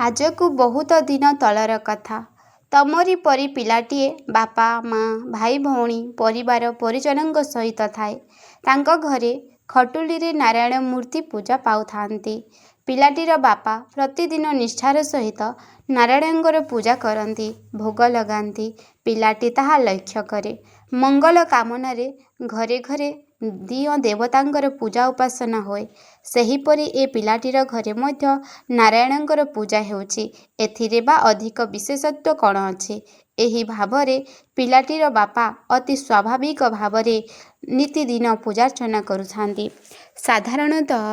ଆଜକୁ ବହୁତ ଦିନ ତଳର କଥା। ତମରି ପରି ପିଲାଟିଏ ବାପା, ମା, ଭାଇ ଭଉଣୀ, ପରିବାର ପରିଜନଙ୍କ ସହିତ ଥାଏ। ତାଙ୍କ ଘରେ ଖଟୁଳିରେ ନାରାୟଣ ମୂର୍ତ୍ତି ପୂଜା ପାଉଥାନ୍ତି। ପିଲାଟିର ବାପା ପ୍ରତିଦିନ ନିଷ୍ଠାର ସହିତ ନାରାୟଣଙ୍କର ପୂଜା କରନ୍ତି, ଭୋଗ ଲଗାନ୍ତି। ପିଲାଟି ତାହା ଲକ୍ଷ୍ୟ କରେ। ମଙ୍ଗଳ କାମନାରେ ଘରେ ଘରେ ଦିଅଁ ଦେବତାଙ୍କର ପୂଜା ଉପାସନା ହୁଏ। ସେହିପରି ଏ ପିଲାଟିର ଘରେ ମଧ୍ୟ ନାରାୟଣଙ୍କର ପୂଜା ହେଉଛି। ଏଥିରେ ବା ଅଧିକ ବିଶେଷତ୍ୱ କ'ଣ ଅଛି? ଏହି ଭାବରେ ପିଲାଟିର ବାପା ଅତି ସ୍ୱାଭାବିକ ଭାବରେ ନିତିଦିନ ପୂଜାର୍ଚ୍ଚନା କରୁଥାନ୍ତି। ସାଧାରଣତଃ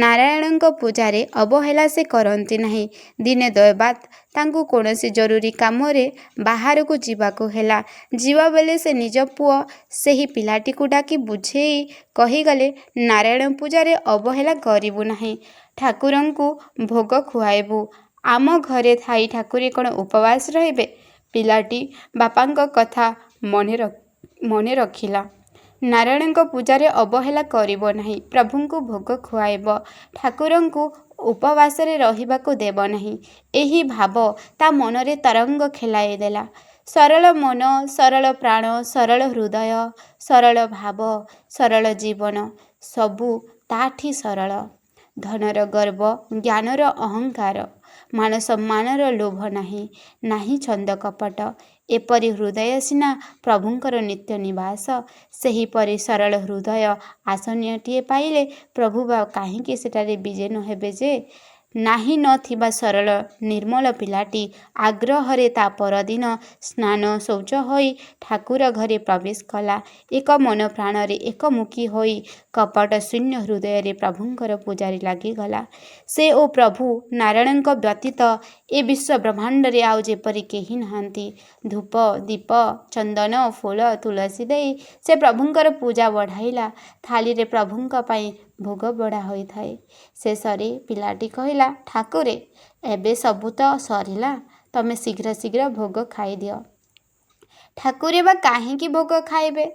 ନାରାୟଣଙ୍କ ପୂଜାରେ ଅବହେଳା ସେ କରନ୍ତି ନାହିଁ। ଦିନେ ଦୈବାତ୍ ତାଙ୍କୁ କୌଣସି ଜରୁରୀ କାମରେ ବାହାରକୁ ଯିବାକୁ ହେଲା। ଯିବାବେଳେ ସେ ନିଜ ପୁଅ ସେହି ପିଲାଟିକୁ ଡାକି ବୁଝେଇ କହିଗଲେ, ନାରାୟଣ ପୂଜାରେ ଅବହେଳା କରିବୁ ନାହିଁ, ଠାକୁରଙ୍କୁ ଭୋଗ ଖୁଆଇବୁ। ଆମ ଘରେ ଥାଇ ଠାକୁରେ କ'ଣ ଉପବାସ ରହିବେ? ପିଲାଟି ବାପାଙ୍କ କଥା ମନେ ରଖିଲା। ନାରାୟଣଙ୍କ ପୂଜାରେ ଅବହେଳା କରିବ ନାହିଁ, ପ୍ରଭୁଙ୍କୁ ଭୋଗ ଖୁଆଇବ, ଠାକୁରଙ୍କୁ ଉପବାସରେ ରହିବାକୁ ଦେବ ନାହିଁ। ଏହି ଭାବ ତା ମନରେ ତରଙ୍ଗ ଖେଳାଇ ଦେଲା। ସରଳ ମନ, ସରଳ ପ୍ରାଣ, ସରଳ ହୃଦୟ, ସରଳ ଭାବ, ସରଳ ଜୀବନ, ସବୁ ତା'ଠି ସରଳ। ଧନର ଗର୍ବ, ଜ୍ଞାନର ଅହଙ୍କାର, ମାନସମ୍ମାନର ଲୋଭ ନାହିଁ, ନାହିଁ ଛନ୍ଦ କପଟ। ଏପରି ହୃଦୟ ସିନା ପ୍ରଭୁଙ୍କର ନିତ୍ୟ ନିବାସ। ସେହିପରି ସରଳ ହୃଦୟ ଆସନଟିଏ ପାଇଲେ ପ୍ରଭୁ ବା କାହିଁକି ସେଠାରେ ବିଜେ ନ ହେବେ ଯେ? ନାହିଁ ନ ଥିବା ସରଳ ନିର୍ମଳ ପିଲାଟି ଆଗ୍ରହରେ ତା ପରଦିନ ସ୍ନାନ ଶୌଚ ହୋଇ ଠାକୁର ଘରେ ପ୍ରବେଶ କଲା। ଏକ ମନ ପ୍ରାଣରେ ଏକମୁଖୀ ହୋଇ କପଟ ଶୂନ୍ୟ ହୃଦୟରେ ପ୍ରଭୁଙ୍କର ପୂଜାରେ ଲାଗିଗଲା। ସେ ଓ ପ୍ରଭୁ ନାରାୟଣଙ୍କ ବ୍ୟତୀତ ଏ ବିଶ୍ୱ ବ୍ରହ୍ମାଣ୍ଡରେ ଆଉ ଯେପରି କେହି ନାହାନ୍ତି। ଧୂପ, ଦୀପ, ଚନ୍ଦନ, ଫୁଲ, ତୁଳସୀ ଦେଇ ସେ ପ୍ରଭୁଙ୍କର ପୂଜା ବଢ଼ାଇଲା। ଥାଳିରେ ପ୍ରଭୁଙ୍କ ପାଇଁ ଭୋଗ ବଢ଼ା ହୋଇଥାଏ। ଶେଷରେ ପିଲାଟି କହିଲା, ଠାକୁରେ, ଏବେ ସବୁ ତ ସରିଲା, ତମେ ଶୀଘ୍ର ଶୀଘ୍ର ଭୋଗ ଖାଇଦିଅ। ଠାକୁରେ ବା କାହିଁକି ଭୋଗ ଖାଇବେ?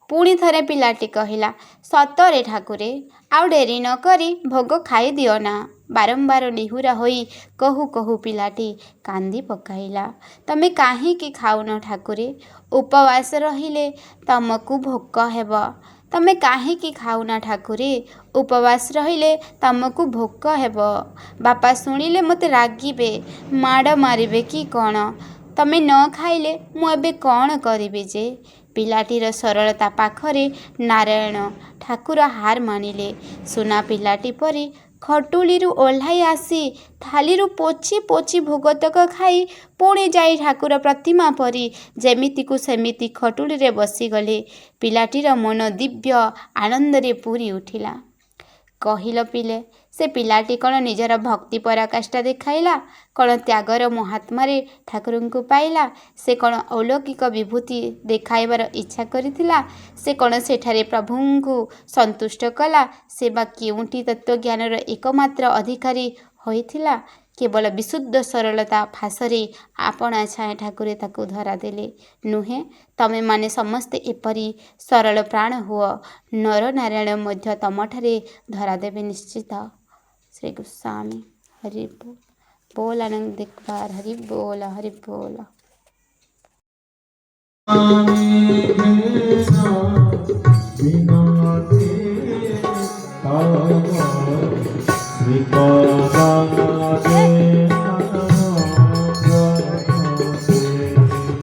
ପୁଣି ଥରେ ପିଲାଟି କହିଲା, ସତରେ ଠାକୁରେ, ଆଉ ଡେରି ନ କରି ଭୋଗ ଖାଇଦିଅ ନା। ବାରମ୍ବାର ନିହୁରା ହୋଇ କହୁ କହୁ ପିଲାଟି କାନ୍ଦି ପକାଇଲା। ତମେ କାହିଁକି ଖାଉନ ଠାକୁରେ? ଉପବାସ ରହିଲେ ତମକୁ ଭୋକ ହେବ। ତମେ କାହିଁକି ଖାଉନା ଠାକୁରେ? ଉପବାସ ରହିଲେ ତମକୁ ଭୋକ ହେବ। ବାପା ଶୁଣିଲେ ମୋତେ ରାଗିବେ, ମାଡ଼ ମାରିବେ କି କ'ଣ? ତମେ ନ ଖାଇଲେ ମୁଁ ଏବେ କ'ଣ କରିବି ଯେ? ପିଲାଟିର ସରଳତା ପାଖରେ ନାରାୟଣ ଠାକୁର ହାର ମାନିଲେ। ସୁନା ପିଲାଟି ପରି ଖଟୁଳିରୁ ଓହ୍ଲାଇ ଆସି ଥାଳିରୁ ପୋଛି ପୋଛି ଭୋଗତକ ଖାଇ ପୁଣି ଯାଇ ଠାକୁର ପ୍ରତିମା ପରି ଯେମିତିକୁ ସେମିତି ଖଟୁଳିରେ ବସିଗଲେ। ପିଲାଟିର ମନ ଦିବ୍ୟ ଆନନ୍ଦରେ ପୂରି ଉଠିଲା। କହିଲ ପିଲେ, ସେ ପିଲାଟି କ'ଣ ନିଜର ଭକ୍ତି ପରାକାଷ୍ଠା ଦେଖାଇଲା? କ'ଣ ତ୍ୟାଗର ମହାତ୍ମ୍ୟରେ ଠାକୁରଙ୍କୁ ପାଇଲା? ସେ କ'ଣ ଅଲୌକିକ ବିଭୂତି ଦେଖାଇବାର ଇଚ୍ଛା କରିଥିଲା? ସେ କ'ଣ ସେଠାରେ ପ୍ରଭୁଙ୍କୁ ସନ୍ତୁଷ୍ଟ କଲା? ସେ ବା କେଉଁଠି ତତ୍ତ୍ୱଜ୍ଞାନର ଏକମାତ୍ର ଅଧିକାରୀ ହୋଇଥିଲା? କେବଳ ବିଶୁଦ୍ଧ ସରଳତା ଫାଶରେ ଆପଣା ଛାଏଁ ଠାକୁରେ ତାକୁ ଧରାଦେଲେ, ନୁହେଁ? ତମେମାନେ ସମସ୍ତେ ଏପରି ସରଳ ପ୍ରାଣ ହୁଅ, ନରନାରାୟଣ ମଧ୍ୟ ତମଠାରେ ଧରାଦେବେ ନିଶ୍ଚିତ। ଶ୍ରୀ ଗୋସ୍ୱାମୀ। ହରି ବୋଲ ବୋଲ, ଆନନ୍ଦ ଏକବାର ହରି ବୋଲ, ହରି ବୋଲ। ବିନତି ତବ ଶ୍ରୀପଦ।